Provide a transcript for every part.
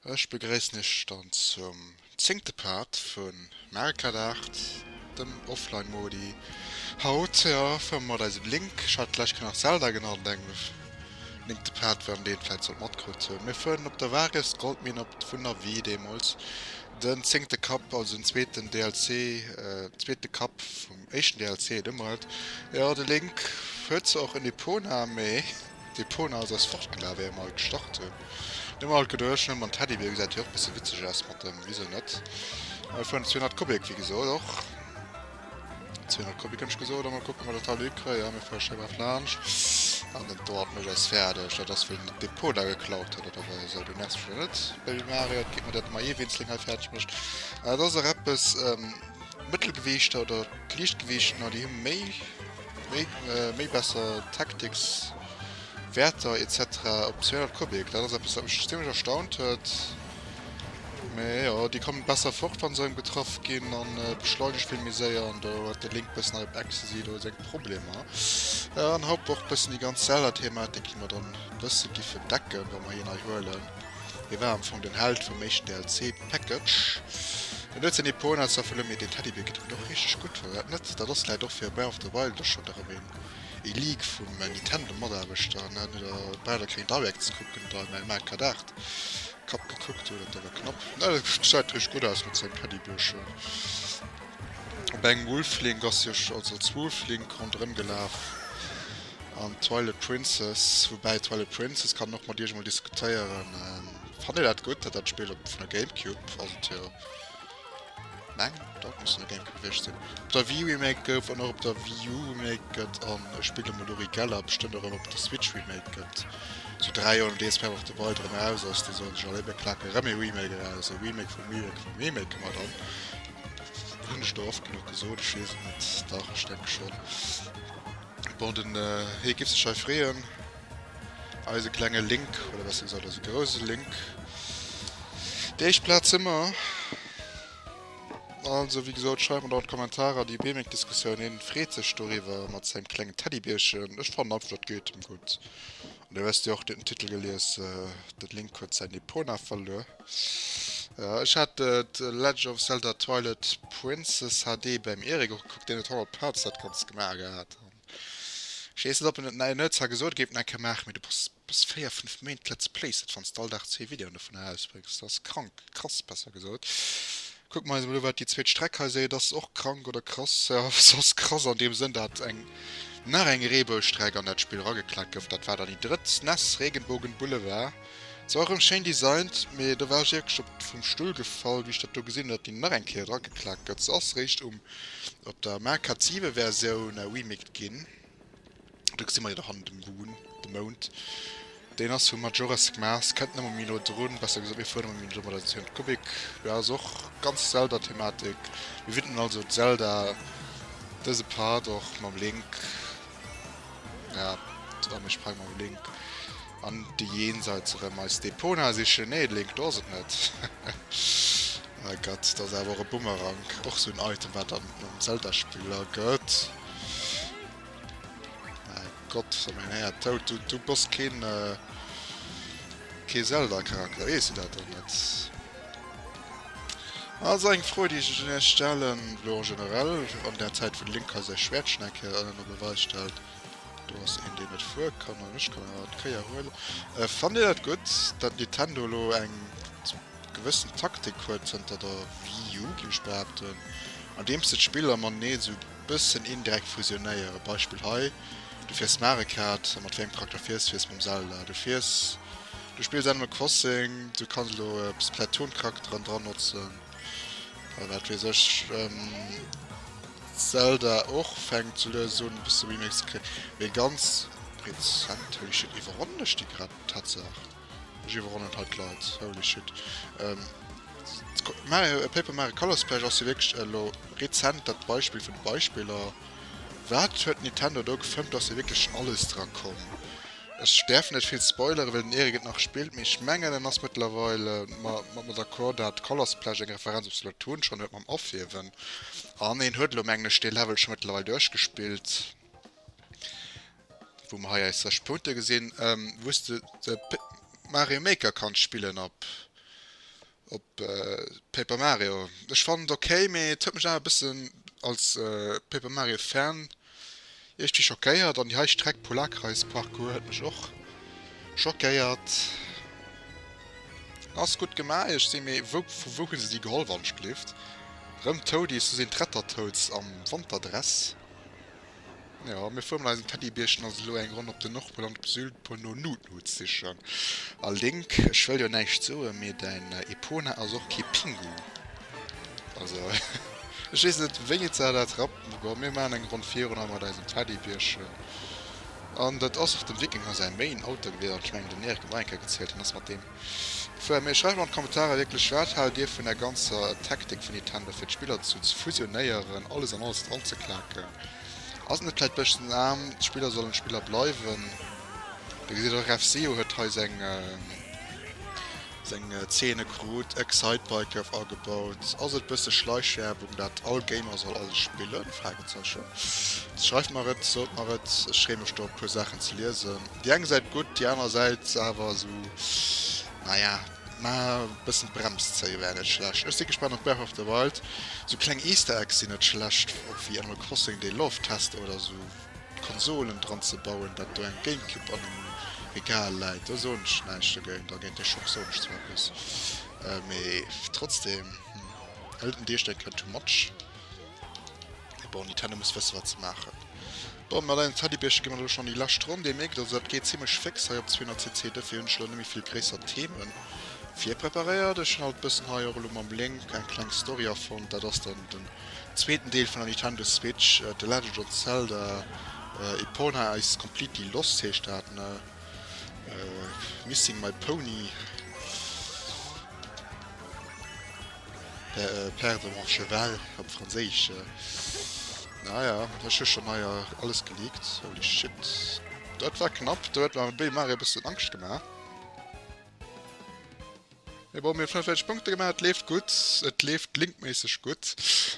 Ech begréissen iech dann zum zéngte Part vu Mario Kart 8, dem Offline Modi. Haut, jo, fuere mer mat eisem Link, ech hat d'lescht Kéier nach Zelda genannt, engem néngte Part, wann deen vläit sollt matkrut hunn. Mir fueren op der Various Goldmine op vun der Wii deemools, den zéngte Cup, also den zweeten DLC, zweete Cup vum éischten DLC, deemools. Jo, de Link huet zwar och en Epona, mee. D'Epona ass eis fortgelaf éier mer gestart hunn. Hun mer alt geduecht, ne, mam Teddybier gesäit jo och bësse witzeg aus mat dem, wisou net. A mir fueren 200 Kubik, wéi gesot och 200 Kubik hunn ech gesot, a mol kucken, wat dat hei ukréien. A mir fuere schéi brav laanscht an den Dort mécht eis fäerdeg. Dat ass wéi en d'Epona geklaut huet oder wéi esou. Du nervs mech elo net, Baby Mario, et geet mer dat mer ee Winzling hei fäerdeg mécht. Dat ass och eppes, d'Mëttelgewiichter oder d'Liichtgewiichter, déi hu méi. Méi méi besser Tactics, Wäerter etc op 200 Kubik, dat ass eppes wat mech zimmlech erstaunt huet. Mee jo, déi kommen besser fort wann se erëm getraff ginn an beschleunegt vill méi séier an do huet de Link bëssen hei op Ecstasy do seng Problemer. An haupt och bëssen déi ganz Zelda Thematik déi mer dann bësse giffen decken wa mer hien hei huelen. Hie war am Fong den Held vum éischten DLC Package. En huet seng Epona zwar verluer, mee deen Teddybier geet em och richteg gutt, war dat net? Dat ass vläit och fir Breath of the Wild ass schonn erëm een ee Leak vum Nintendo Mataarbechter, ne? Hutt der braucht der keng Directs kucken oder mäin Mario Kart 8 Cup gekuckt, oh dat war knapp. Ne, dat gesäit richteg gutt aus mat sengem Teddybierchen. Op engem Wolflink ass jo also als Wolflink ronderëm gelaf. An Twilight Princess, woubäi Twilight Princess kann och mat iech emol diskutéieren. Fannt dir dat gutt, dat dat Spill op vun der Gamecube, ass et jo, mengen dat muss vun der Gamecube gewiescht sinn, op der Wii remake gouf an och op der Wii U remake gëtt an ech spille mol Uri Geller bestëmmt och erëm op der Switch remake gëtt. Sou 3 Joer nodeems Breath of the Wild erëm eraus ass, do soen sech all, ey mir klaken erëm ee Remake eraus, e Remake vum Remake vum Remake hu mer dann. Hunn ech do oft genuch gesot, ech weess et net, dach ech denke schonn. Bon, den hee giff sech hei freeën. Eise klenge Link, oder besser gesot eise grouse Link. Déi éischt Plaz hu mer. Also, wéi gesot, schreift mer do an d'Kommentarer déi Remake-Diskussioun. Hien freet sech doriwwer mat sengem klengen Teddybierchen. Ech fannen einfach, dat geet em gutt. An dir wësst jo och, dir hutt den Titel gelies, Den Link huet säin Epona verluer. Jo, ech hat The Legend of Zelda Twilight Princess HD beim Eric och gekuckt, deen huet 100 Parts dat Ganzt gemaach gehat. An ech weess net, ob en et, en huet zwar gesot, e géif et nach eng Kéier maachen, mee du bass bass 4, 5 Méint Let's Plays dat wann s de all Dag zwee Videoen dovun erausbréngs. Dat ass krank, krass besser gesot. Kucke mer eis emol u wat déi zweet Streck hei seet. Ass och krank oder krass? Jo, se ass krass an deem Sënn, dat eng nach eng Reebouschstreck an dat Spill erageklackt gouf. Dat war dann déi drëtt, SNES Regenbogen Boulevard. Zwar och erëm schéin designt, mee do war ech wierklech op vum Stull gefall, wéi ech dat do gesinn hunn, datt déi nach eng Kéier drageklackt gëtt. Se ass réischt um op der Mario Kart 7 Versioun remaked ginn. Do gesi mer jo dohannen de Moon, de Mound. Deen ass vu Majora's Mask, kënnt nëmme méi no drun, besser gesot mir fueren nëmme méi no drun mat eisem 200 Kubik. Jo, ass och ganz Zelda-Thematik. Mir widmen also Zelda dëse Part och mam Link. Ja, a mir sprange mam Link an de Jenseits erëm eis Depona sichen. Nee, Link, do ass et net. Oh Gott, dat ass awer och e Bumerang, och sou en Item, wat an am Zelda-Spiller gëtt. Mäi Gott, so mäin Här, Toad, du, du bass keen, äh, kee Zelda-Charakter, weess du dat dann net? Also eng Fro, déi ech iech stellen, elo en generell, an der Zäit, wou de Link hei säi Schwäertchen eng Kéier ënner Beweis stellt, do ass een, deen net fuere kann, an ech kann awer d'Kéier huelen. Äh, fannt Dir dat gutt, dat Nintendo elo eng gewëssen Taktik huet zënter der Wii U, géif ech behaapten, andeems se d'Spiller matenee esou Bëssen indirekt fusionéieren. Beispill hei, du fiers Mario Kart, a mat wéi engem Charakter fiers du? Fiers mam Zelda. Du fiers, du spills Animal Crossing, du kanns elo Splatoon Charakteren dran notzen, a wat weess ech. Zelda och fänkt sou lues un e bësse Remakes ze kréien, mee ganz rezent, holy shit, iwwerronnen ech déi grad? Tatsaach, ech iwwerronnen hei d'Leit, holy shit. Mario, Paper Mario Color Splash ass jo wierklech elo rezent dat Beispill vun de Beispiller. Wat huet Nintendo do gefëmmt, do ass jo wierklech alles dra komm. Ech däerf net vill spoileren, well den Eric et nach spillt, mee ech mengen en ass mëttlerweil mat mer d'accord, dat Color Splash eng Referenz op Splatoon schonn huet mam Afierwen. An een huet elo mengen ech dee Level scho mëttlerweil duerchgespillt, wou mer hei eis 6 Punkte gesinn, wou s de de Mario Maker kanns spillen op. Op Paper Mario. Ech fannen et ok, mee et huet mech awer e bëssen als Paper Mario Fan iergendwéi schockéiert. An déi hei Streck, Polarkreis-Parcours, huet mech och schockéiert. Ass gutt gemaach, ech si mee wou, vu wou hu se déi geholl wann ech gelift? Rëm Toadies, do sinn d'Rettertoads am Wanterdress. Jo, mir fuere mat eisem Teddybierchen also elo eng Ronn op den Nordpol an op de Südpol no Nutnuts sichen. A Link, ech wëll jo näischt soen, mee däin Epona ass och kee Pingu. Also, ech weess net wéini ze dat rappt, mee bon, mir maachen eng Ronn virun hei mat eisem Teddybierchen. An dat ass och dem Wikinger säi Main Auto gewiescht, an ech mengen den Erik huet och eng Kéier gezielt, hien ass mat deem Fuer, mee schreift mer an d'Kommentarer wierklech, wat haalt dir vun der ganzer Taktik vun Nintendo fir d'Spiller zu ze fusionéieren, alles an alles dran ze klaken? Ass et net vläit bëssen aarm? D'Spiller sollen Spiller bleiwen. Dir gesitt och F-Zero huet hei seng seng Zeene krut, Excitebike gouf agebaut. Ass et bësse Schleichwerbung dat all Gamer soll alles spillen? Fragezechen. Schreift mer et, sot mer et, ech freeë mech do e puer Saachen ze liesen. Déi eng Säit gutt, déi aner Säit awer esou, naja, mä e bëssen d'Brems zéie wär net schlecht. Ech si gespaant op Breath of the Wild. Esou kleng Easter Eggs sinn net schlecht, och wéi Animal Crossing dee Love Test oder esou Konsolen dran ze bauen, dat do eng Gamecube an engem Regal läit, do soen ech näischt dogéint. A géint de Shop soen ech zwar eppes, mee trotzdem, Elton Deeg eng Kéier too much. Mee bon, Nintendo muss wësse wat se maachen. Bon, mat engem Teddybierche gi mer elo schonn an déi lescht Ronn. Dir mierkt also, dat geet zimlech féx hei op 200 cc. Dofir hunn ech elo net méi vill gréisser Themen virpreparéiert. Ech hunn halt bëssen hei och elo mam Link eng kleng Story erfonnt. Dat ass dann den zweeten Deel vun der Nintendo Switch, The Legend of Zelda, Epona is Completely Lost heescht dat, ne? Missing my Pony. Perdre mon cheval op Franséisch. Naja, ech hu schonn hei alles geleakt. Holy shit. Dat war knapp. Do huet mer Baby Mario e bëssen Angscht gemaach. Mee bon, mir hu 45 Punkte gemaach. Et leeft gutt. Et leeft linkméisseg gutt.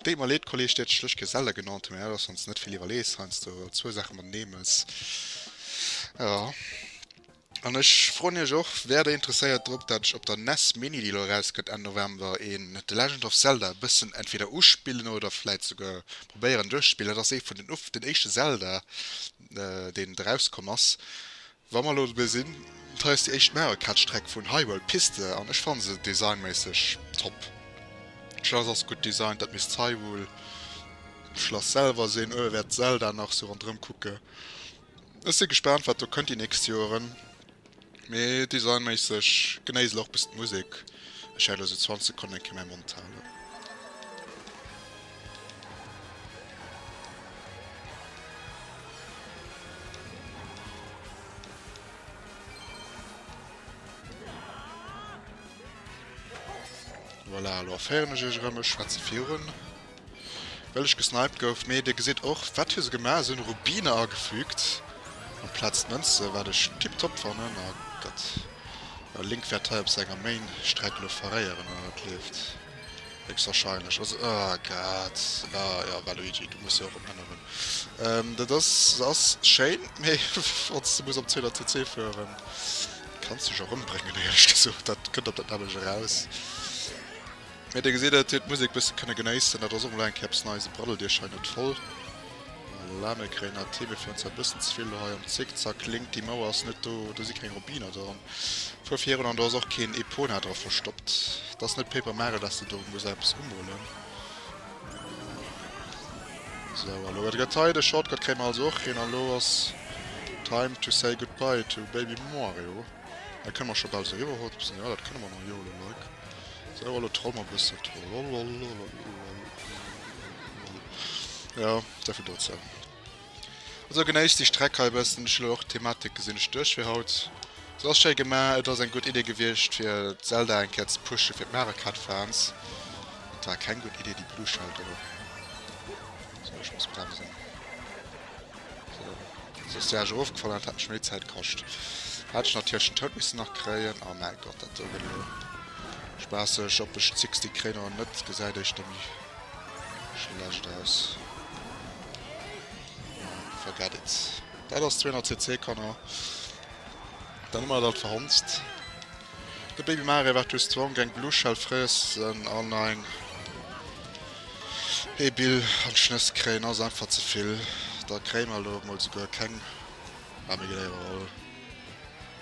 Deet mer leed, Kolleg, dir hätt schlecht kee Zelda genannt, mee dat ass wann s de net vill iwwerlees heiansdo zwou Saache matenee mëss. Jo. An ech froen iech och, wäert der interesséiert drop, dat ech op der nes Mini, déi elo erauskënnt Enn November, een The Legend of Zelda e bëssen entweder uspillen oder vläit souguer probéieren duerchzespillen. Dat ass ee vun den uff den éischte Zelda, deen erauskomm ass. Wa mer elo dobäi sinn, dat hei ass déi éischt Mario Kart Streck vun Hyrule Piste an ech fanne se designméisseg top. D'Schlass ass gutt designt, dat misst d'Hyrule Schlass selwer sinn, oder wäert d'Zelda nach sou ronderëm kucke. Ech si gespaant wat do kënnt déi nächst Joeren, mee designméisseg genéisst och bëssen d'Musek. Ech wäert elo sou 20 Sekonnen eng Kéier mäi Mond halen. Voilà, elo erféieren ech iech erëm, ech schwätze virun. Well ech gesniped gouf. Mee dir gesitt och wat hu se gemaach, se hunn Rubine agefügt amplaz Mënze, wat ech tiptop fannen. Oh Gott, jo Link wäert hei op senger Main Streck elo verréieren oder wat leeft héchstwahrscheinlech. Also oh Gott, ah jo Waluigi du muss jo och erëm änneren. Dat ass ass schéin, mee wanns de muss op 200 cc fueren kanns dech och ëmbréngen éierlech gesot, dat kënnt op dat nämmlecht eraus. Mee dir gesitt et, dir hutt d'Musek bësse kënne genéissen. Dat ass och mol eng Kéier eppes Neies. Et braddelt iech hei net voll. Voilà, mir kréien dat hin. Mir fueren zwar e bëssen ze vill elo hei am Zickzack. Link, déi Mauer ass net do, do si keng Rubiner dran. Fuer virun an do ass och keen Epona dra verstoppt. Et ass net Paper Mario, dass de do muss eppes umolen. Sou, a lo gëtt hei de Shortcut kréie mer also och hin. A lo ass time to say goodbye to Baby Mario. Da kënne mer scho bal sou eriwwer hopsen. Jo, dat kënne mer nach YOLO-like. Sou, elo troll mer e bëssen. Jo, esou vill dozou. Also genéisst déi Streck hei e bëssen. Ech hunn elo och d'Thematik gesinn ech duerch fir haut. Se ass schéi gemaach. Et ass eng gutt Idee gewiescht fir d'Zelda eng Kéier ze pushen fir d'Mario Kart Fans. Et war keng gutt Idee déi Blue Shell do. Sou, ech muss bremsen. So, soss wär ech erofgefall an dat hätt mech méi Zäit kascht. Hätt ech natierlech den Toad missen nach kréien. Oh mäi Gott, dat do gëtt elo spaasseg. Ob ech d'Sixty kréien oder net, gesäit éischter méi schlecht aus. Forget it. Dat ass 200 cc, Kanner. Dann hu mer dat alt verhonzt. De Baby Mario war just zwong eng Blue Shell frëssen an ein ee Bill an d'Schnëss kréien ass einfach ze vill. Da kréie mer elo mol souguer keng. Ah, mir ginn iwwerall.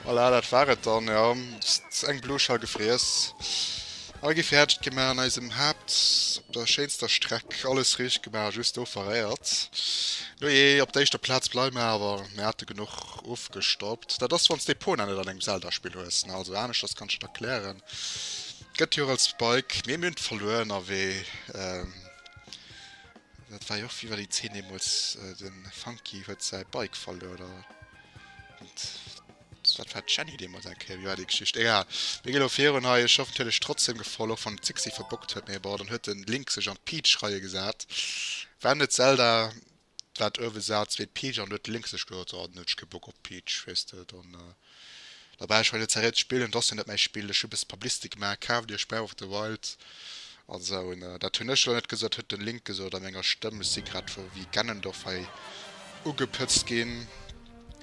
Voilà, dat war et dann, jo. Eng Blue Shell gefriess. A gi fäerdeg gemaach an eisem Haapt, op der schéinster Streck. Alles richteg gemaach, just do verréiert. Nojee, op der éischter Plaz bleiwe mer awer. Mir hate genuch ofgestoppt. Dat ass, wann s d'Epona net an engem Zelda-Spill hues, ne? Also aneschters kann ech net erklären. Gëtt jo och als Spike, mee mir hunn et verluer ënnerwee. Dat war jo och, wéi war déi Zeen deemools, de Funky huet säi Bike verluer, oder dat war d'Jenny deemools eng Kéier, wéi war déi Geschicht? Egal, mir gi lo virun hei. Ech hoffen, et huet iech trotzdem gefall, och wann d'Sixi verbockt huet, mee bon, dann huet de Link sech an d'Peach-Reie gesat. War net Zelda wat uewe saz wéi d'Peach an huet de Link sech gesot, oh, dann hunn ech kee Bock op d'Peach, weess de, dann. Da brauch ech hei net seriö ze spillen, et ass jo net mäi Spill, ech hu bësse Publicity gemaach, kaaft iech Breath of the Wild an esou. Dat hunn ech elo net gesot, dat huet den Link gesot a menger Stëmm. Ech si grad vu wéi Ganondorf hei ugepëtzt ginn,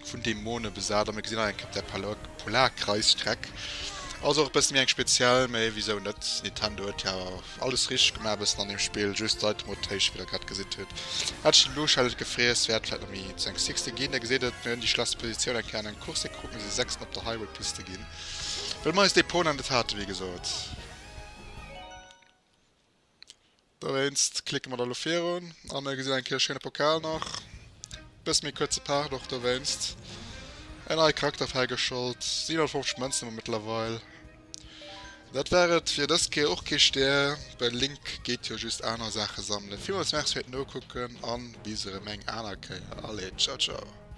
vun Dämone besat a mir gesinn hei eng Kéier op der Polarkreisstreck. Ass och e bësse méi eng speziell, mee wisou net, Nintendo huet jo alles richteg gemaach e bëssen an deem Spill, just d'Itemrotation, wéi der grad gesitt hutt. Hätt ech den Blue Shell net gefriess, wär et vläit nach méi zu engem Sixte ginn. Dir gesitt et, mir hunn déi schlechtste Positioun eng Kéier an eng Course krut, mir si Sechsten op der Hyrule-Piste ginn, well mer eis Depoten net haten, wéi gesot. Dowéinst klicke mer da lo virun a mir gesinn eng Kéier e schéine Pokal nach. Bësse méi kuerze Part och dowéinst. En neie Charakter fräigeschalt, 750 Mënzen hu mer mëttlerweil. Dat war et fir dës Kéier, och kee Stär, well Link geet jo just aner Saache sammelen. Villmools Merci fir d'Nokucken an bis erëm eng aner Kéier. Allez, ciao ciao.